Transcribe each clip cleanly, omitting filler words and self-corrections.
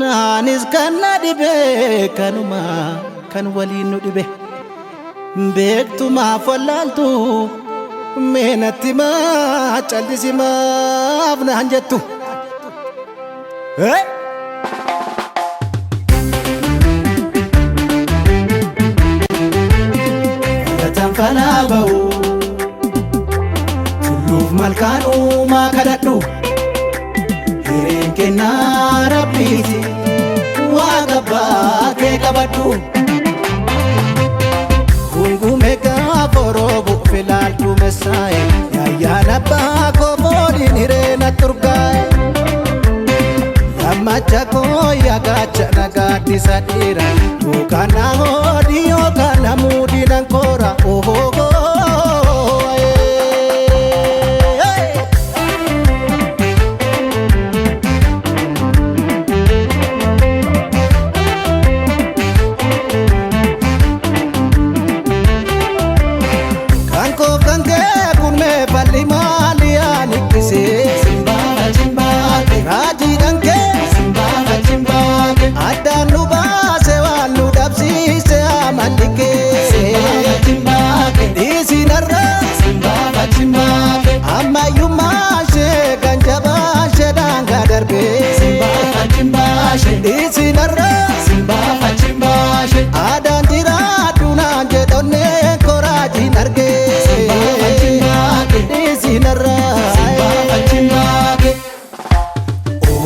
Anis kan na dhibe kanuma kan waliin nu dhibe. Beektumaaf wallaaltu mee natti maa callisi maaf naan jettu. Hey! Fudhatan falaa ba'u tulluuf malkaan uumaa kadhadhu hireen kennaa rabbiiti waaqa abbaa kee qabadhu. Gungume gaafa roobu filaaltu messaa'e yaayyaan abbaa koo fooliin hireena turgaa'e. Lammacha koo yaagacha nagaaddisa dhiira yookaan na hoodii yookaan na muudii nan koora ohoo. Kan koof kan kee kun mee falli maali yaanikkisee raajiidhaan kee addaan nu baase waan nu dhabsiise amalli kee dhiisinarraa ammayyummaa ishee kan jabaa ishee daangaa darbee dhiisinarraa aadaan jiraadhu naan jedhonnee koraajiin argee dhiisinarraa.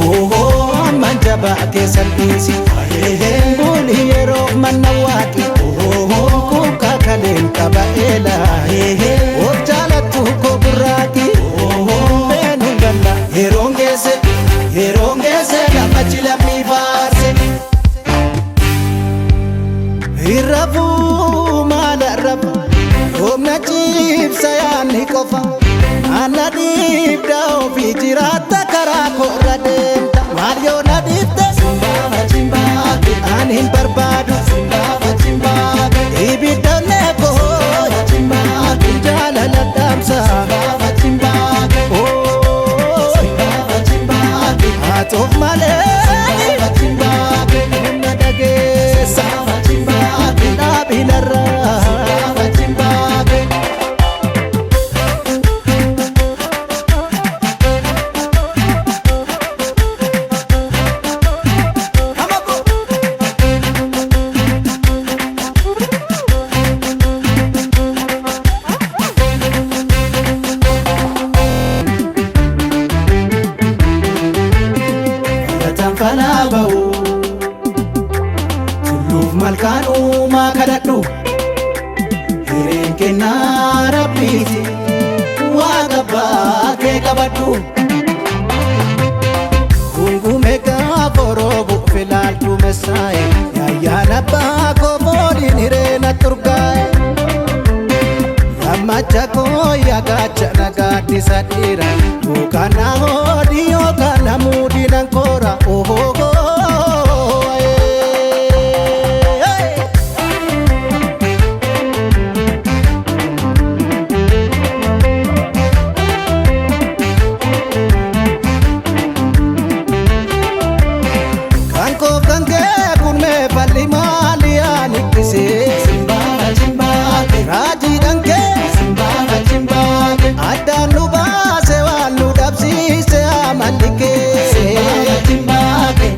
Ohoo ammaan jabaa keessan dhiisi buli yeroo manna waaqi kuukaa kaleen qaba eela of jaalattu koo gurraaqi beenu galla yeroon geesse yeroon geesse lammachi lammii faarse. Irrafuu maala rafa humna ciibsa yaanni qofa anna dhiibda ofii jiraatta karaa koorra deemta maal yoo na dhiibte ani hin barbaadu ibiddoonne koo jaalala dhaamsa haatuuf malee humna dhageessa dhaabinarraa. Fudhatan falaa ba'u tulluuf malkaan uumaa kadhadhu hireen kennaa rabbiiti waaqa abbaa kee qabadhu. Gungume gaafa roobu filaaltu messaa'e yaayyaan abbaa koo fooliin hireena turgaa'e. Lammacha koo yaagacha nagaaddisa dhiira yookaan na hoodii yookaan na muudii nan koora ohoo. Kan koof kan kee kun mee falli maali yaanikkisee raajiidhaan kee addaan nu baase waan nu dhabsiise amalli kee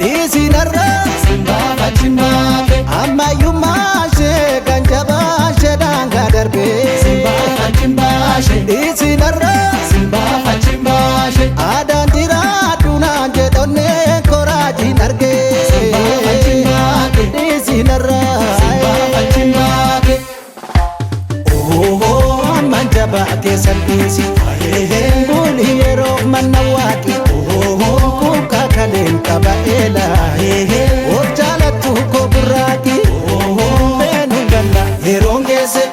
dhiisinarraa ammayyummaa ishee kan jabaa ishee daangaa darbee dhiisinarraa aadaan jiraadhu naan jedhonnee koraajiin argee dhiisinarraa. Ohoo ammaan jabaa keessan dhiisi buli yeroo manna waaqi kuukaa kaleen qaba eela of jaalattu koo gurraaqi beenu galla yeroon geesse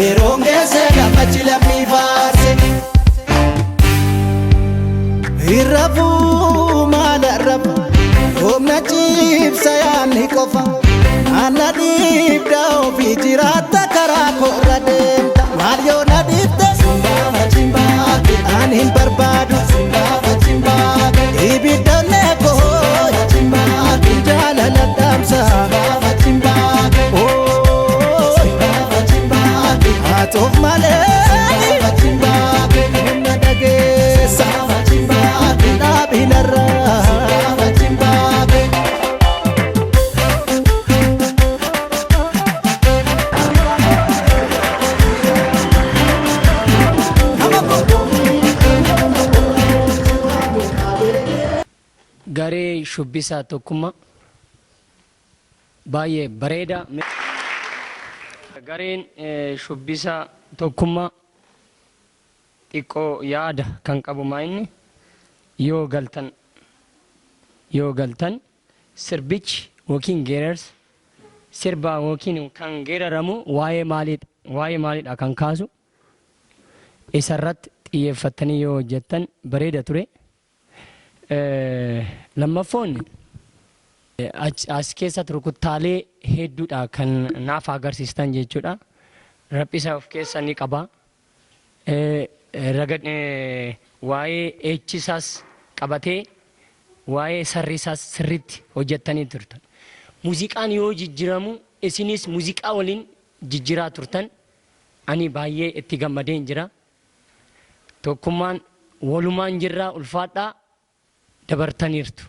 yeroon geesse lammachi lammii faarse. Irrafuu maala rafa humna ciibsa yaanni qofa anna dhiibda ofii jiraatta karaa koorra deemta maal yoo na dhiibte ani hin barbaadu ibiddoonne koo. Garee shubbisaa Tokkummaa, baay'ee bareeda. Gareen shubbisaa Tokkummaa, xiqqoo yaada kan qabu maa inni yoo galtan sirbichi yookiin geerarsa sirba yookiin kan geeraramu waa'ee maaliidha kan kaasu, isarratti xiyyeeffattanii yoo hojjettan bareeda ture. Lammaffoon as keessatti rukuttaalee hedduudha kan naaf agarsiistan jechuudha. Raphisa of keessa ni qaba. Waa'ee eechisaas qabatee, waa'ee sarrisaas sirriitti hojjettanii turtan. Muuziqaan yoo jijjiiramu isinis muuziqaa waliin jijjiiraa turtan, ani baay'ee itti gammadeen jira. Tokkummaan walumaan jirraa, ulfaadhaa, dabartaniirtu.